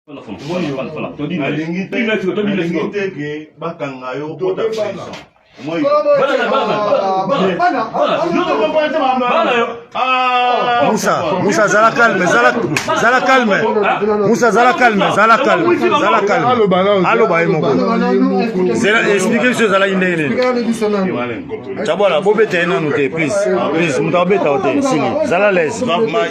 Nalingi te ke bakanga yo okota prison. Moussa, Moussa, zala calme, zala, zala calme. Moussa, zala calme, zala calme, zala calme. Aloba ye moko. Zela, expliquez biso ezalaki ndenge nini. Chabwala, bobeta ye nanu te, please. Please, moto abeta yo te, sili. Zala l'aise.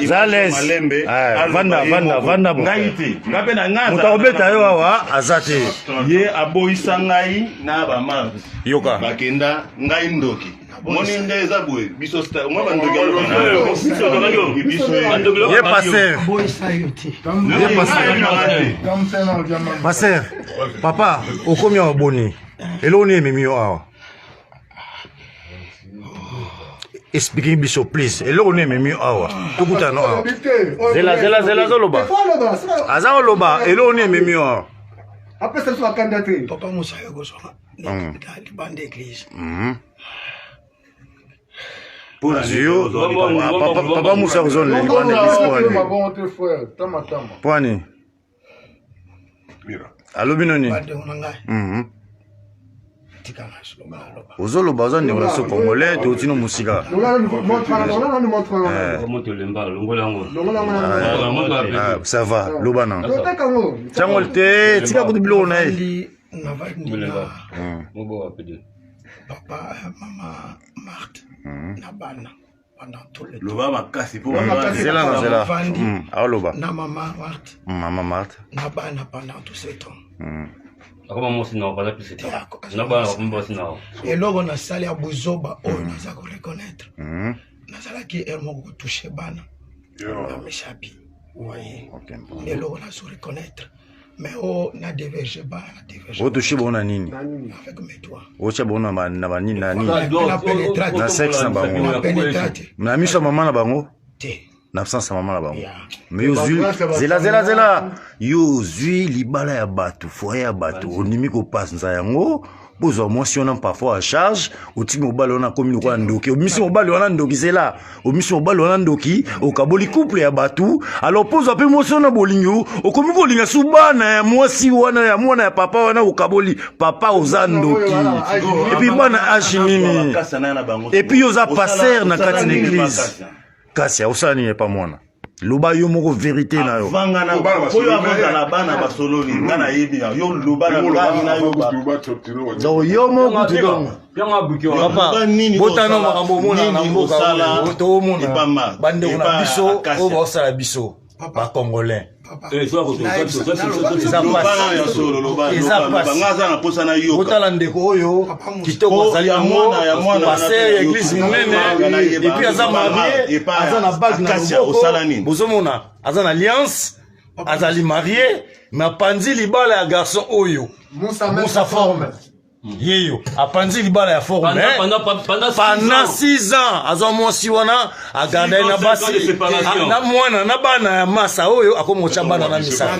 Zala l'aise. Eh, vanda, vanda, vanda. Ngai te. Ngai pe na ngai. Moto akobeta yo awa aza te. Ye aboyisa ngai na ba marde. Yoka. Bakenda ngai ndoki. Moni nde eza boye biso mwa bandoki ye pasteur ye pasteur pasteur papa okomi awa boni eloko nini ememi yo awa explike biso please eloko nini ememi yo awa tokutana no awa zela zela zela azoloba aza koloba eloko nini ememi yo awa apesa biso bakanda te papa musa yo kozwanga na libanda église yo papa musa kozwa na libanda église mpo ani alobi noni bandeko na ngai tika ngai soloba naloba ozoloba oza ndeko na so congolais toutino mosika ça va loba na ntango te tika kutu biloko na ye navandi na papa mama Marthe na bana pendant tout le temps loba makasi po zela na zela aoloba na mama Marthe mama Marthe na bana pendant tout ce temps akoma mwasi na baza plus na bana bakomi basi na eloko nasali ya buzoba oyo naza koreconnaitre nazalaki heure moko kotouche bana na misapi voye nde eloko nazo reconnaître mais o na deverge bana na deverge otouche bango na nini avec mes doigts otya bango na banini na nini na penetra na sexe na bango na penetra te na miso ya mama na bango te na absence ya mama na bango mais yo ozwi zela zela zela yo ozwi libala ya bato foyer ya bato ondimi kopanza yango bozwa mwasi wana parfois ya charge otiki mobali wana akomi lokola ndoki obimisi mobali wana ndoki zela obimisi mobali wana ndoki okaboli couple ya bato alors mpo ozwa mpe mwasi wana bolingi okomi kolinga su bana ya mwasi wana ya mwana ya papa wana okaboli papa oza ndoki epuis bana age nini epuis yo oza passer na kati na eglise kasi osala nini epa mwana loba yo moko verité na yo oyo akozala bana basololi nga nayebi yo loba na ngai na yo donc yo moko kutu donc papa botana makambo omona na mboka toomona bandeko na biso oyo baosala biso bacongolais eza pasi botala ndeko oyo kitoko azali yango paster ya eglise monene epuis aza marie aza na bague na loboko bozomona aza na alliance azali marie mais apanzi libala ya garçon oyo musa forme yeyo apanzi libala ya forme pendant 6 ans azwa mwasi wana agarda ye na basi na mwana na bana ya masa oyo akomi kotya bana na misala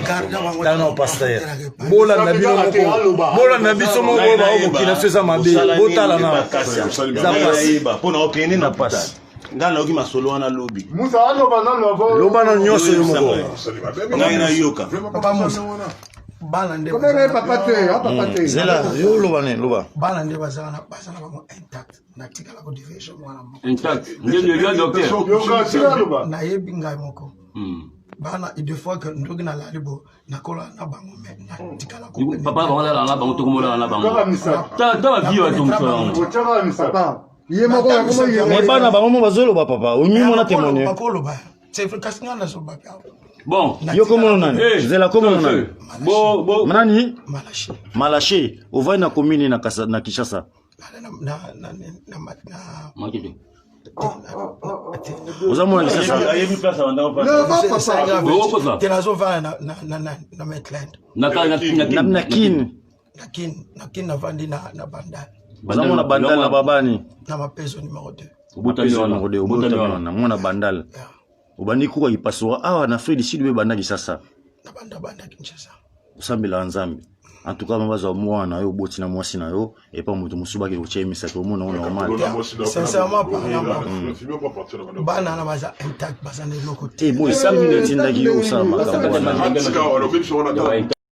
tala na paster bolanda bino moko bolanda biso moko oyo bao mokili na biso eza mabe botala na eza pasi eza pasi ngai nayoki masolo wana lobi loba na nyonso yo moko ngai nayoka bana nde papa te ah, papa te zela yo loba ne loba bana nde baza na baza na bango intact natikala ko diverge mwana moko intact nde yo docteur nayebi ngai moko bana deux fois que ndoki nalali bo nakola na bango me natikala ko papa bango lala na bango tokomolala na bango ta ba vie ya tomso yango ye moko mais bana bango mo bazoloba papa omi mona témoigne bakoloba c'est vrai kasi ngai nazoloba pe awa bon yo komona nani eh, zela komona nani bo bo nani malache malache ovandi na commune na kasa na Kinshasa na na na na makete oza mona Kinshasa ayebi place abandaka te nazovanda na na na na Maitland na na na Kin na Kin na Kin navandi na na Bandal oza mona Bandal na babani na mapezo numero 2 obotami wana obotami wana mwana Bandal obandi kuka kipasura awa na Afrique du Sud mpe banda Kinshasa nabanda banda Kinshasa osambelaka Nzambe. En tout cas, bazwa mwana na yo, oboti na mwasi na yo, epa moto mosusu bake kotia ye misapi, omona ngo normal? Sincèrement parlant, bana na baza intact, baza na eloko te. Te, bo esambi nde etindaki yo osala makambo wana.